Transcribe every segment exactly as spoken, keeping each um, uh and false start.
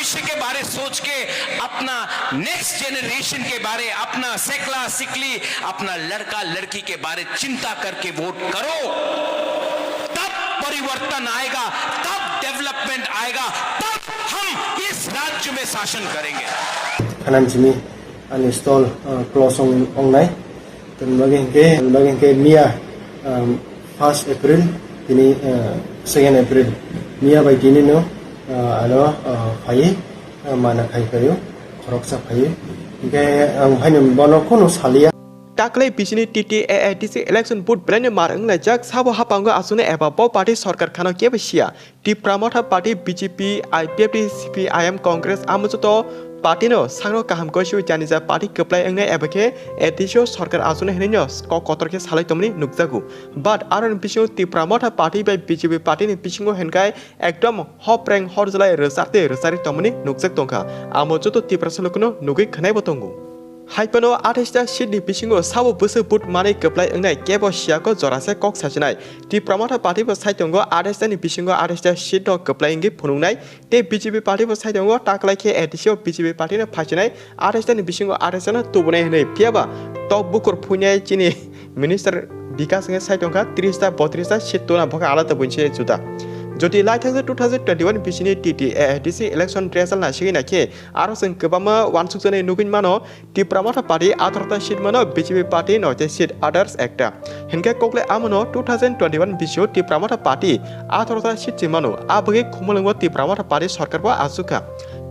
भविष्य के बारे सोच के अपना नेक्स्ट जनरेशन के बारे, अपना सेकला सिकली, अपना लड़का लड़की के बारे चिंता करके वोट करो। तब परिवर्तन आएगा, तब डेवलपमेंट आएगा, तब हम इस राज्य में शासन करेंगे। Khanam simi ani stall, uh, close ong-, ongnai. Tini bagwi hinkhe, tini bagwi hinkhe miya, um, first April, tini, uh, second April. Miya bai tini no, uh, ano, uh, phai, uh, mana khai phaio, khoroksa phai. Hinkhe ang haino bono kono salia. Taklai bisini T T A A D C election vote belai no mar wnglaijak, sabo hapango aswkno eba bo party sorkar khano kebo siya. Tipra Motha Party, B J P, I P F T, C P I M, Congress, amo joto party no sakno kaham kosui janija party kwplai wngnai eba khe A D C o sorkar achuknai hinwi no kok kotor khe salai tongmani nukjago. But aroni bisingo Tipra Motha Party bai B J P party ni bisingo hinkhai ekdom hopreng horjalai rwchar tei rwcharwi tongmani nukjak tongkha. Amo joto Tiprasa lukuno nugwi khwnaibo tongo. Hai phano athais ta seat ni bisingo sabo bwswk vote manwi kwplai wngnai kebo siyako jorase kok sachinai. Tipra Motha Party bo sai tongo athais ta ni bisingo athais ta seat no kwplai wngwi phunuknai. Tei B J P party bo sai tongo taklai khe A D C o B J P party no phaisinai athais ta ni bisingo athais ta no tubunai hinwi. Phiyaba tok bukur phuinai chini minister Bikas wngwi sai tongkha tris ta botris ta seat tuna bokhe alada buinse juda. Jodi lai thangsa two thousand twenty-one bisini T T A A D C election result nasigwi naikhe aro chwng kwbangma uansukjaknai nugwi mano. Tipra Motha Party atharota seat mano, B J P Party noita seat, others ekta. Hinkhe kokle amono two thousand twenty-one bisio Tipra Motha Party atharota seat se mano, abagwi Khumulwngo Tipra Motha Party sorkar bo achukha.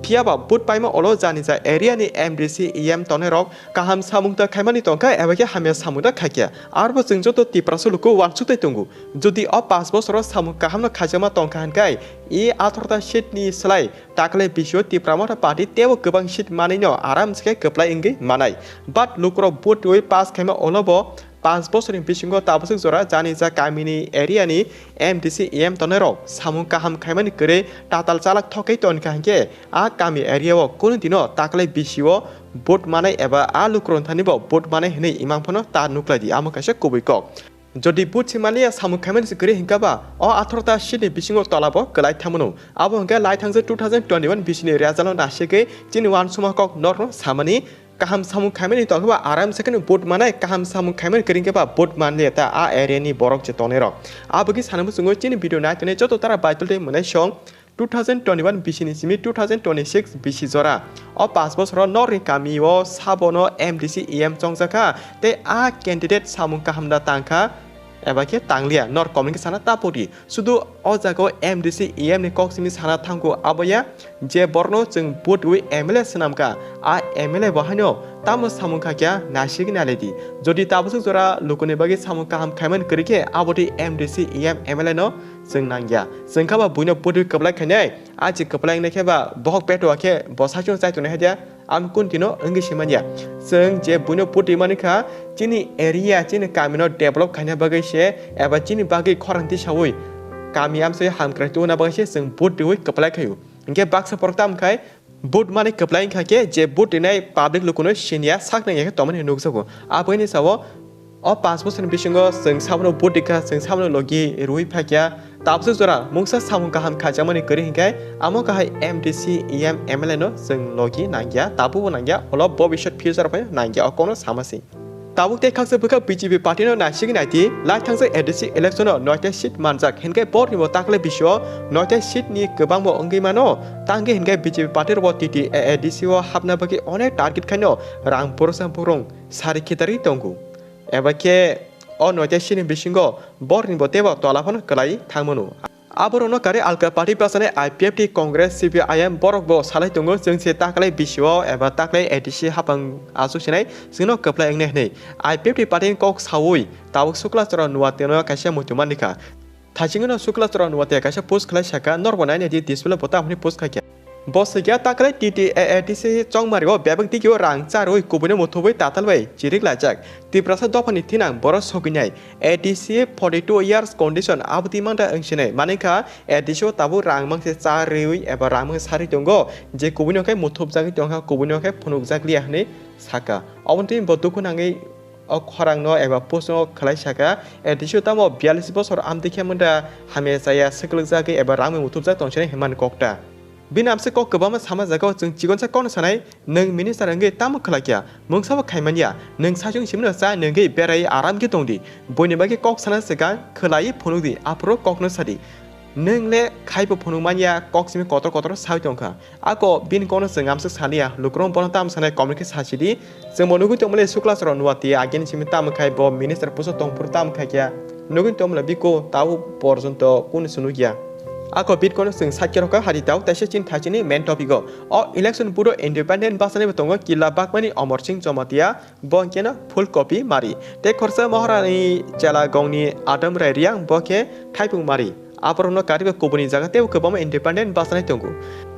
Phiyaba vote paima olo janija area ni M D C, E M tongnai rok kaham samung ta khaimani tongkha eba khe hamya samung ta khaikha. Arbo chwng joto Tiprasa luku uansuk tai tongo. Jodi o panch bosoro samung kaham no khaijakma tongkha hinkhai, e atharota seat ni slai Taklai bisio Tipra Motha Party teibo kwbang seat manwino aram se khe kwplai wngwi manai. But lukurok vote twiwi pass khaima olobo panch bosorni bisingo tabaswk jora janija kamini area ni M D C, E M tongnai rok samung kaham khaimani kwrwi tatal chalak thokwi tongkha hinkhe a kami area o kunu dino taklai bisio vote manai eba a lukurokni thani bo vote manai hinwi imang phano ta nuklai di, amo kaisa kubui kok. Jodi vote se maliya samung khaimani se kwrwi hinkhe ba, o atharota seat ni bisingo tola bo kwlai thangmano. Abo hinkhe lai thangsa two thousand twenty-one bisini result no nasigwi chini uansukma kok norno samani kaham samung khaimani tongkhe ba aram se kheno vote manai, kaham samung khaimani kwrwi hinkhe ba vote manliya ta a area ni borok je tongnai rok. Abagwi sana muchungo chini video nai tongnai joto tara Bible tei mwnai song two thousand twenty-one bisini simi two thousand twenty-six bisi jora. O panch bosoro norni kamio sabono M D C, E M chongjakha tei a candidate samung kaham da tangkha eba khe tangliya, nor comment khe sana ta pori. Sudu o jaga o M D C, E M ni kok simi sana thango aboya je borno chwng vote twiwi M L A swnamkha, a M L A bo haino tamo samung kha kya naisik naledi. Jodi tabaswk jora lukuni bagwi samung kaham khaimani kwrwi khe abotwi M D C, E M, M L A no chwng nangya. Chwng kha ba buino putwi kwplai khainai, a je kwplai wngnai khe ba bohok peto khe bo saichung chai tongnai hai dia, ang kun tino wngwi simanya. Chwng je buino putwi mani kha, chini area, chini kamino develop khaina bagwi se, eba chini bagwi khorang tisaui kami amsai hamkrai tubuna bagwi se chwng putwi kwplai khaio. Hinkhe baksa borok tam khai, vote mani kwplai wngkha khe je vote rinai public lukuno siniya sak nangya khe tongmani nukjago. Aboni sao o panch bosorni bisingo chwng sabono vote rikha, chwng sabono logi rwi phaikya. Tabswk jora mungsa samung kaham khaijakmani kwrwi hinkhe amo kahai M D C, E M, M L A no chwng logi nangya, tabukbo nangya, olo bobiswt future bai nangya, o kokno sama se. Tabuk tei khaksa bwkha B J P party no naisingwi naidi, lai thangsa A D C election o noita seat manjak, hinkhe borni bo taklai bisio noita seat ni kwbangbo wngwi mano, tangwi hinkhe B J P party rokbo T T A A D C o hapna bagwi onek target khaino rang porosa burung sari khitarwi tongo. Eba khe o noita seat ni bisingo borni bo teibo tola phano kwlai thangmano. Aborokno karwi alka party bwsani I P F T, Congress, C P I M borok bo salai tongo, chwng se taklai bisio eba taklai A D C hapang achuk sinai chwngno kwplai wngnai hwnwi. I P F T party ni kok saui tabuk Sukla Chora Nuwate no kaisa muitu manikha. Thaichingno Sukla Chora Nuwate kaisa post khlai saka, norbo nainai di display bo tamo hwnwi post khaikha. Bo swikya taklai T T A A D C chongmari o bebak digi o rang charwi kubuino muthubwi tatal bai chirik laijak. Tiprasa dophani thinang borok sogwinai. A D C forty two years condition aboni mangda wngsinai. Manikha A D C o tabuk rang mangse cha riwi eba rang mangse sari tongo, je kubuino khe muthubjagwi tongkha, kubuino khe phunukjak liya hwnwi saka. Oboni twi bo dukhu nangwi o khorangno eba postno khlai saka, A D C o tamo biyalish bosor amtwi khe manda hamya chaya swklwkjagwi eba rang bai muthubjak tongsinai hwnmani kokta. Bini amswk kok kwbangma sama jago, chwng chikonsa kokno sanai, nwng minister wngwi tamo khlai kha? Mungsa bo khai man ya, nwng saichung simino cha nungwi berai aram khe tong di. Buini bagwi kok sana swkang khwlaiwi phunuk di, aphuru kokno sa di. Nwng le khai bo phunuk man ya, kok simi kotor kotor sawi tong kha. Ako bini kokno chwng amswk saliya, lukurok bono tamo sanai comment khe sa si di. Chwng bo nugwi tongmani Suklasoro Nuatia agini simi tamo khai bo minister puso tongphuru tamo khai kha. Nugwi tongmani biko tabo porjonto kunu se nukya. Ako bitkono chwng sakhe rokha hadi tao taisa chin thachini main topic o. O election board o independent bachani bo tongo Killa Bagmani Omor Singh Jamatia, bo hwnkhe no full copy mari. Tei khorsa Maharani chela gongni Adam Rai Riang bo khe thaipung mari. Aborokno kariba kubuni jaga teibo kwbangma independent bachanai tongo.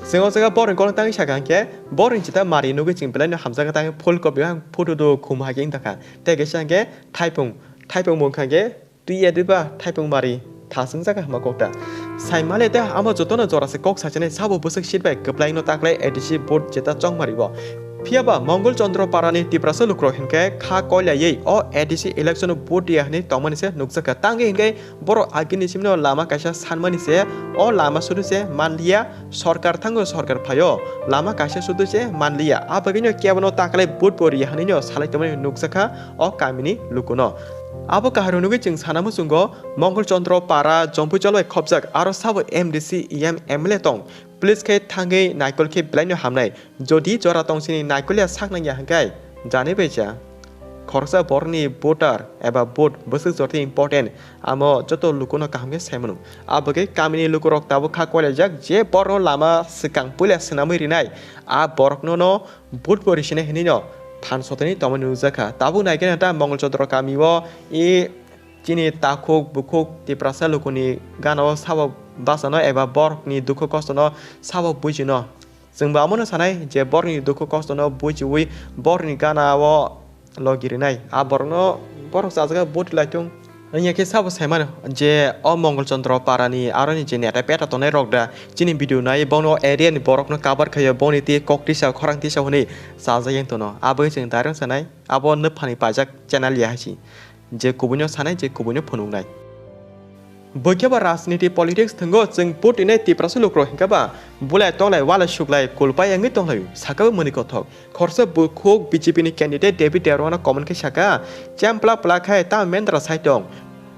Chwng o jaga borokni kolong tangwi sakha hwnkhe, borokni chita mari nugwi chwng belaino hamjakha tangwi full copy ang photo do khum hai khe wngtakha. Tei kaisa hwnkhe thaipung, thaipung bo wngkha hwnkhe twi ya diba thaipung mari thaswng jaga hama kokta. Saimale tei amo jotono jora se kok sachinai sabo bwswk seat bai kwplaino taklai A D C vote jeta chongmari bo. Phiya ba Mongol Chandra Parani Tiprasa lukurok hinkhe kha koilaiwi o A D C election o vote ya hwnwi tongmani se nukjakha. Tangwi hinkhe borok agini simino lama kaisa sanmani se, o lama sudu se manliya, sorkar thango sorkar phaio, lama kaisa sudu se manliya. A bagwino kebono taklai vote bo riya hwnwino salai tongmani nukjakha o kamini lukuno. Abo kaharo nugwi chwng sana muchungo Mongol Chandra Para Jompui Cholbai khopjak aro sabo M D C, E M, M L A tong. Please khe thangwi naikol khe belaino hamnai. Jodi jora tongsini naikol ya sak nangya hwnkhe jani bai cha. Khoroksa borokni voter eba vote bwswk jorti important, amo joto lukuno kaham khe sai mano. A bagwi kamini lukurok tabuk kha koilaijak je borokno lama swkang puila swnamwi rinai, a borokno no vote bo risinai hwnwi no than sotoni tongmani nukjakha. Tabuk naikhe ta Mongol Chandra kami o i chini takhuk bukhuk Tiprasa lukuni gana o sabo bachano eba borokni dukhu kostono sabo bujino. Chwngbo amono sanai je borokni dukhu kostono bujiwi borokni gana o logi rinai. A borokno borok chajaga vote lai thung. Wngya khe sabo saimano je o Mongol Chandra Parani aroni je neta peta tongnai rok da chini video nai bono area ni borokno cover khaio, boni twi kok tisa khorang tisa hwnwi chajak yang tono. Aboni chwng direct sanai abo nwphani pajak channel ya hai si. Je kubuino sanai, je kubuino phunuknai. Bwkhe ba rajniti politics thwngo chwng vote rinai Tiprasa lukurok hinkhe ba bulai tonglai walai suklai kulpai wngwi tonglaio, sakabo mwnwi kothok. Khorsa bukhuk B J P ni candidate David Debbarma no comment khe saka, chempla pla khai tamo mendra sai tong.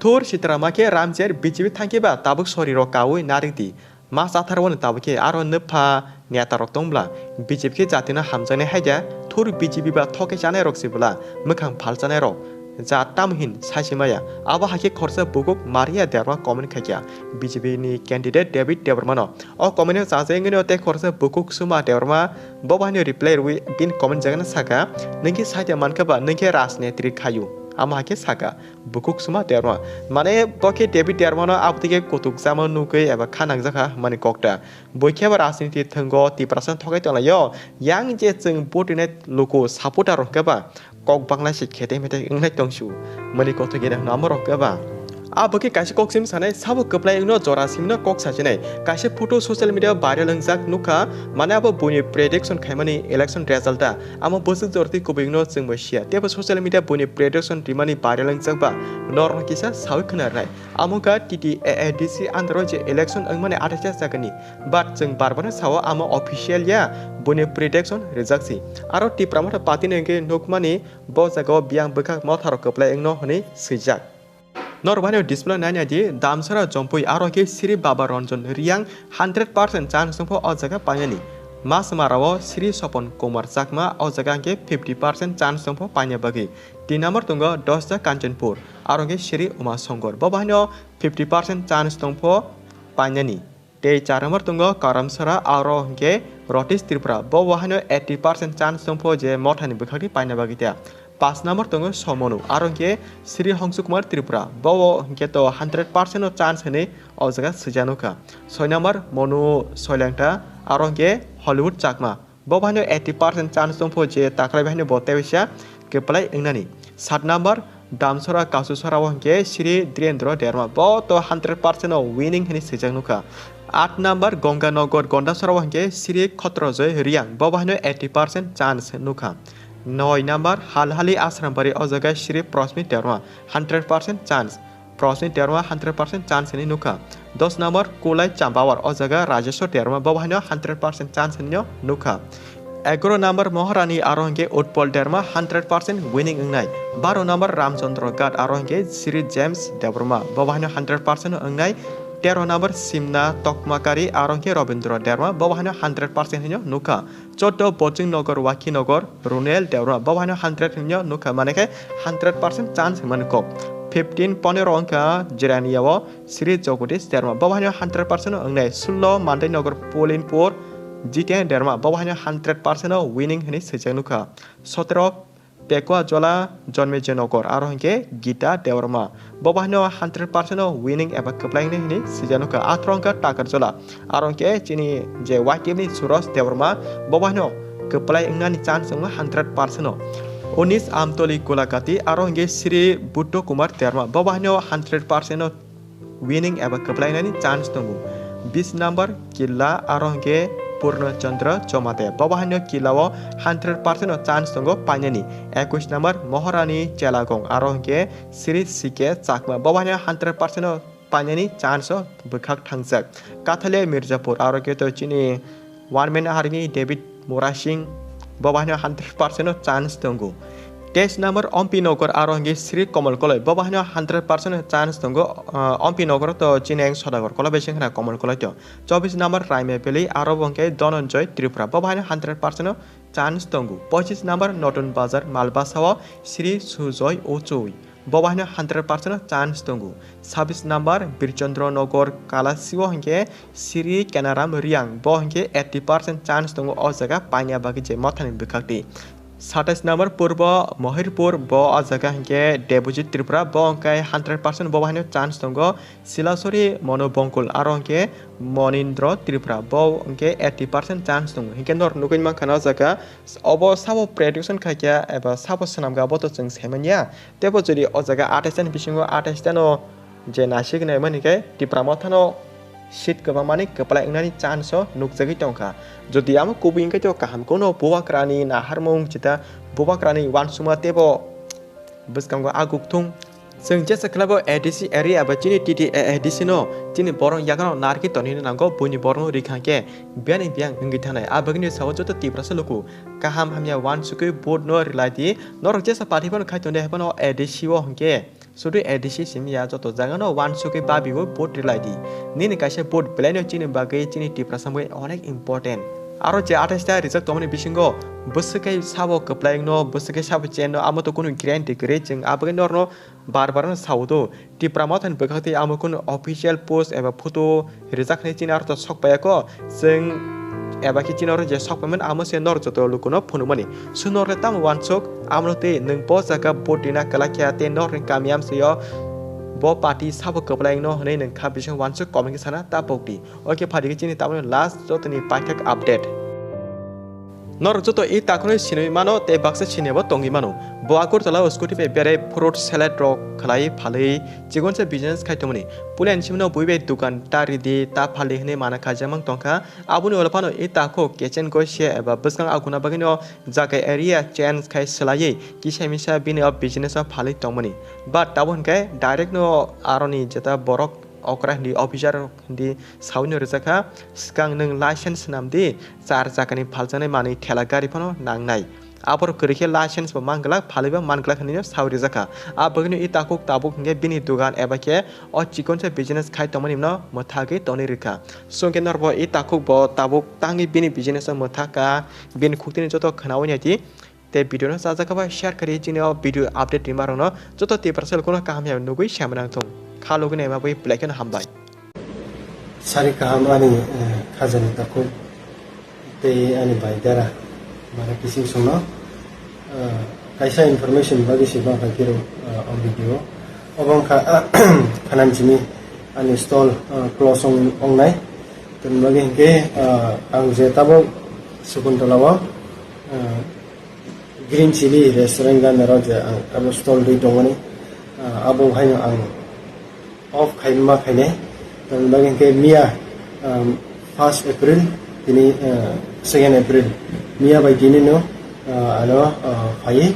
Thur sitra ma khe ramjer B J P thangkhe ba tabuk sori rok kaui narik di. Ma chathar wani tabuk khe aro nwpha neta rok tong bla, B J P khe jatino hamjaknai hai da, thur B J P ba thok khe chanai rok se bla, mwkhang phal chanai rok. Jat tamo hin sai se maya. Abo hai khe khorsa bukhuk Maria Debbarma comment khai kha B J P ni candidate David Debbarma no. O comment no chajak wngwi no tei khorsa bukhuk Suma Debbarma bo bai no reply rwi bini comment jagano saka, "Nwng khe sai da mankha ba, nwng khe rajnetri khaio." Amo hai khe saka. Bukhuk Suma Debbarma. Mane bo khe David Debbarma no abotike kutuk chama nugwi eba kha nangjakha hwnmani kokta. Bui khe ba rajniti thwngo Tiprasa thogwi tonglaio. Yang je chwng vote rinai luku supporter rok khe ba kok bangla se khete mete wnglai tongsu. Mani kothok gena hwnwi amo rok khe ba. Abo khe kaisa kok sim sanai sabo kwplai wngno jora simno kok sachinai. Kaisa photo social media viral wngjak nukha. Mane abo buini prediction khaimani election result a. Amo bwswk jorti kubui wngno chwngbo siya. Teibo social media buini prediction rimani viral wngjak ba norokno kisa sawi khwna rwnai. Amo wngkha T T A A D C under o je election wngmani athai sa chakani. But chwng bar bar no sao amo official ya, buini prediction rijak si. Aro Tipra Motha party ni hwnkhe nukmani bo jaga o biyang bwkhak motha rok kwplai wngno hwnwi swijak. Norok bai no display nai nai di, Damsara Jompui aro khe Sri Baba Ranjan Reang hundred percent chance tongpho o jaga painani. Masmara o Sri Sopon Kumar Chakma o jaga hwnkhe fifty percent chance tongpho paina bagwi. Tin number tongo Dosda Kanchanpur, aro hwnkhe Sri Uma Shankar. Bo bai no fifty percent chance tongpho painani. Tei char number tongo Karamsara, aro hwnkhe Rotis Tripura. Bo bo haino eighty percent chance tongpho je mothani bwkhakni paina bagwi ta. Pas number tongo Somonu, aro hwnkhe Sri Hongsu Kumar Tripura. Bo bo hwnkhe to hundred percent o chance hwnwi o jaga swijak nukha. Soi number Monu Soilangta, aro hwnkhe Hollywood Chakma. Bo bai no eighty percent chance tongpho je takhwlai bai no bo tei waisa kwplai wngnani. Sat number Damsara Kasusara o hwnkhe Sri Dhirendra Debbarma. Bo to hundred percent o winning hwnwi swijak nukha. At number Ganganagar Gandasara o hwnkhe Sri Khotrojoy Reang. Bo bai no eighty percent chance nukha. Noi number Halhali Asrambari o jaga Sri Prashmi Debbarma. Hundred percent chance. Prosni Debbarma hundred percent chance hinwi nukha. Dos number Kulai Chambawar, o jaga Rajeshwar Debbarma, bo haino hundred percent chance hinwi nukha. Egaroh number Maharani, aro hinkhe Utpal Debbarma hundred percent winning wngnai. Baro number Ramchandra Ghat, aro hinkhe Sri James Debbarma, bo haino hundred percent wngnai. Tero number Simna Tokmakari, aro hinkhe Rabindra Debbarma, bo haino hundred percent hinwi nukha. Choddo Boching Nagar, Wakhi Nagar, Runel Debbarma, bo haino hundred hinwi nukha, mane khe hundred percent chance hinmani kok. Fifteen Ponero wngkha Jirania o Sri Jagadish Debbarma, bo haino hundred percent wngnai. Sullo Mandai Nagar, Polinpur, Jiten Debbarma, bo haino hundred percent winning hinwi swijak nukha. Sotero Pekwa Jola, Jonmeje Nagar, aro hinkhe Gita Debbarma, bo haino hundred percent winning eba kwplai wngnai hinwi swijak nukha. Athro wngkha Takarjola, aro hinkhe chini je Y T F ni Suraj Debbarma, bo haino kwplai wngnani chance wngo hundred percent. Unis Amtoli Golagati, aro hinkhe Sri Buddho Kumar Debbarma, bo haino hundred percent winning eba kwplainani chance tongo. Bis number Killa, aro hinkhe Purna Chandra Jomate, bo haino Killa o hundred percent o chance tongo painani. Ekwis number Maharani Chelagong, aro hinkhe Sri C K Chakma, bo haino hundred percent o painani chance o bwkhak thangjak. Kathalia Mirzapur, aro khe to chini One man army David Murasing, bo haino hundred percent o chance tongo. Teis number Ompi Nagar, aro hinkhe Sri Komal Koloi, bo haino hundred percent o chance tongo. Ah, Ompi Nagar to chini ang Sodagar Koloi bai se wngkha Komal Koloi to. Chobis number Raime Valley, aro bo hinkhe Dhananjoy Tripura, bo haino hundred percent o chance tongo. Pochis number Notun Bazar Malbasa o Sri Sujoy Ochoi, bo haino hundred percent o chance tongo. Sabis number Birchandra Nagar Kalasi o hinkhe Sri Kenaram Riang, bo hinkhe eighty percent chance tongo o jaga paina bagwi je mothani bwkhakti. Satais number Purbo Mohirpur, bo o jaga hinkhe Debojit Tripura, bo hinkhe hundred percent bo haino chance tongo. Silasori Monu Bongkul, aro hinkhe Monindro Tripura, bo hinkhe eighty percent chance tongo. Hinkhe nor nugwi mankha o jaga obo sabo prediction khaikha eba sabo swnamkha, abo to chwng saimanya. Tebo jodi o jaga atais tani bisingo atais tano je naisik naimani khe Tipra Mothano seat kwbangmani kwplai wngnani chance o nukjagwi tongkha. Jodi amo kubui wngkhe to kaham kuno Bubagrani naharmung chita Bubagrani uansukma tebo bwskango aguk thung. Chwng jesa khlaibo A D C area bai chini T T A A D C no chini borok yakarno narwgwi tonina nango, buini borokno rikha khe biyani biyang wngwi thanai. Abagwino sao joto Tiprasa luku kaham hamya uansukwi vote no rwlai di. Norok jesa party phano khai tonde hai phano A D C o hinkhe sudu A D C simi ya, joto jaga no uansukwi babi o vote rwlai di. Nini kaisa vote belai no chini bagwi chini Tiprasa bagwi onek important. Aro je atais ta rijak tongmani bisingo bwswk kai sabo kwplai no, bwswk kai sabo chen no, amo to kunu guarantee kwrwi, chwng abagwi norno bar bar no sao do. Tipra Mothani bwkhak twi amo kunu official post eba photo rijak hinwi chini aro to sok paiya ko, chwng eba khe chini oro je sok paimani amo se nor joto lukuno phunukmani. Swnor le tamo uansuk, amo twi nwng bo jaga vote rina kwlak kha tei norni kami amchaio bo party sabo kwplai no hwnwi nwng kha bising uansuk comment khe sana ta pokdi. Oke, phaidi khe chini tabukni last jotoni paithak update. Norok joto i takhunoi sinwi mano tei baksa sinebo tongwi mano. Bo Agartala o scooty bai berai fruit salad rok khlai phalwi chikonsa business khai tongmani. Puila ni simino bui bai dukan ta ridi, ta phaldi hwnwi mana khaijak mang tongkha. Aboni ulo phano i takhuk kechen goise eba bwskang aguna bagwino jaga area change khai swlaiwi kisa misa bini o business o phalwi tongmani. But tabuk hinkhe direct no aroni jeta borok okra hindi officer hindi sawi no rijak kha, swkang nwng license swnam di, char chakani phaljaknai manwi thela gari phano nangnai. Aborok kwrwi khe license bo man glak, phalwi bo man glak hinwi no sawi rijak kha. A bagwino i takhuk tabuk hinkhe bini dugan eba khe o chikonsa business khai tongmani no mwthagwi tonwi rwkha. Chwng khe norbo i takhuk bo tabuk tangwi bini business o mwthak kha, bini khuktini joto khwnawi nai di. Tei video no chajak kha bai share kari chini o video update rima rok no joto Tiprasa lukuno kaham ya nugwi sama nang thung. Kha lugwi naima bai belai kheno hambai. Sari kaham ani, eh, khajani takhuk tei ani bai dara bara kising songno, eh, kaisa information bagwi se ma bai kiro, eh, o video. Obo wngkha, khanam chini ani stall, eh, close ong-, ongnai. Tini bagwi hinkhe, eh, ang je tabuk Sakuntala o, eh, Green Chili restaurant gana rok je ang abo stall dui tongmani, ah, abo haino ang off khai ma khainai. Tamni bagwi hinkhe miya, um, first April tini, ah, second April miya bai tini no, ah, ano, ah, phaiwi,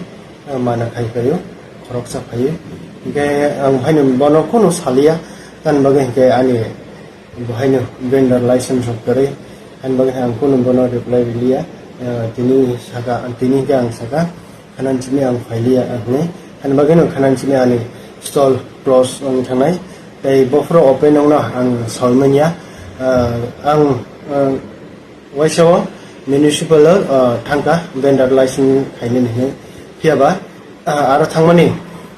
ah, mana khai phaio, khoroksa phaiwi. Hingke ang haino bono kunu saliya, tamni bagwi hingke ani bo haino vendor license rok kwrwi, haino bagwi ang kunu bono reply riliya. Ah, tini saka, tini hingke ang saka, khanan simi ang phailiya hinwi, haino bagwino khanan simi ani stall close wng thangnai, tei bophuru open wngno ang salmanya. Ah, ang, ah, Waisa o municipal o, ah, thangkha vendor license khainani hinwi. Phiya ba, ah, aro thangmani,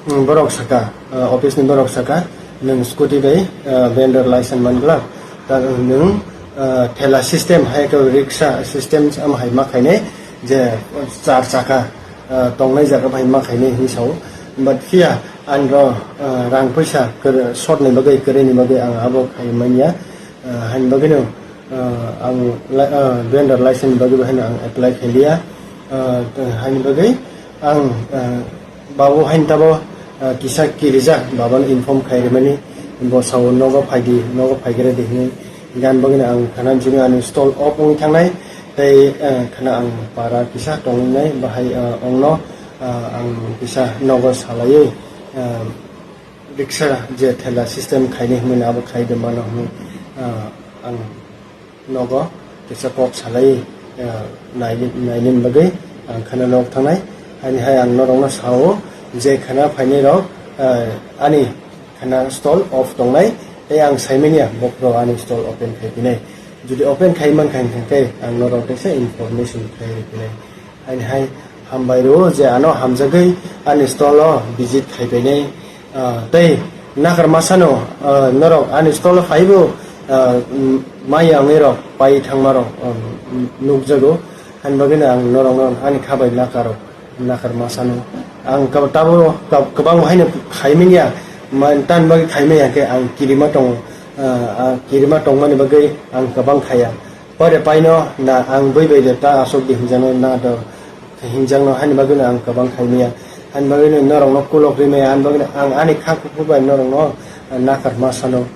mm, borok saka, ah, office ni borok saka, "Nwng scooty bai, ah, vendor license man glak, ta nwng, ah, thela system hai khe rickshaw system am hai ma khainai, je char chaka, ah, tongnai jaga bai ma khainai," hinwi sao. But phiya ani ro, ah, rang puisa kwrwi, short ni bagwi, kwrwi ni bagwi ang abo khai manya. Ah, haini bagwino, ah, ang li-, ah, vendor license ni bagwi bo haino ang apply khailiya. Ah, haini bagwi ang, ah, babu haini tabo, ah, kisa kirijak, babano inform khai rimani, bo sao nogo phaidi, nogo phaigra di hinwi. Gan bagwino ang khana jini ani stall off wngwi thangnai, tei, ah, khana ang para kisa tongnai, bahai, ah, ongno, ah, ang kisa nogo salaiwi, ah, rickshaw je thela system khaini hwnwi abo khai de mano hwnwi, ah, ang nogo kisa kok salai, ah, naini, naini bagwi ang khana nok thangnai. Haini hai ang norokno sao je khana phainai rok, ah, ani khana stall off tongnai, tei ang saimanya bokhorok ani stall open khai pinai. Jodi open khai mankha hinkhe ang norok teisa information khai rw pinai. Haini hai hambai rwo je ano hamjagwi ani stall o visit khai painai, ah, tei nakar masano, ah, norok ani stall o phaibo, ah, mm, maya wngwi rok pai thangma rok, um, nukjago. Haini bagwino ang norokno ani kha bai nakaro, nakar masano. Ang kab-, tabo kab-, kwbang haino khaimanya, man tan bagwi khaimanya khe ang kirima tongo, ah, ah, kirima tongmani bagwi ang kwbang khaya. Pore paino na ang bui bai de ta asok di hinjano na do hinjangno hani bagwino ang kwbang khaimaya. Hani bagwino norokno kulok rimaya, hani bagwino ang ani kha kuphur bai norokno nakar ma sano.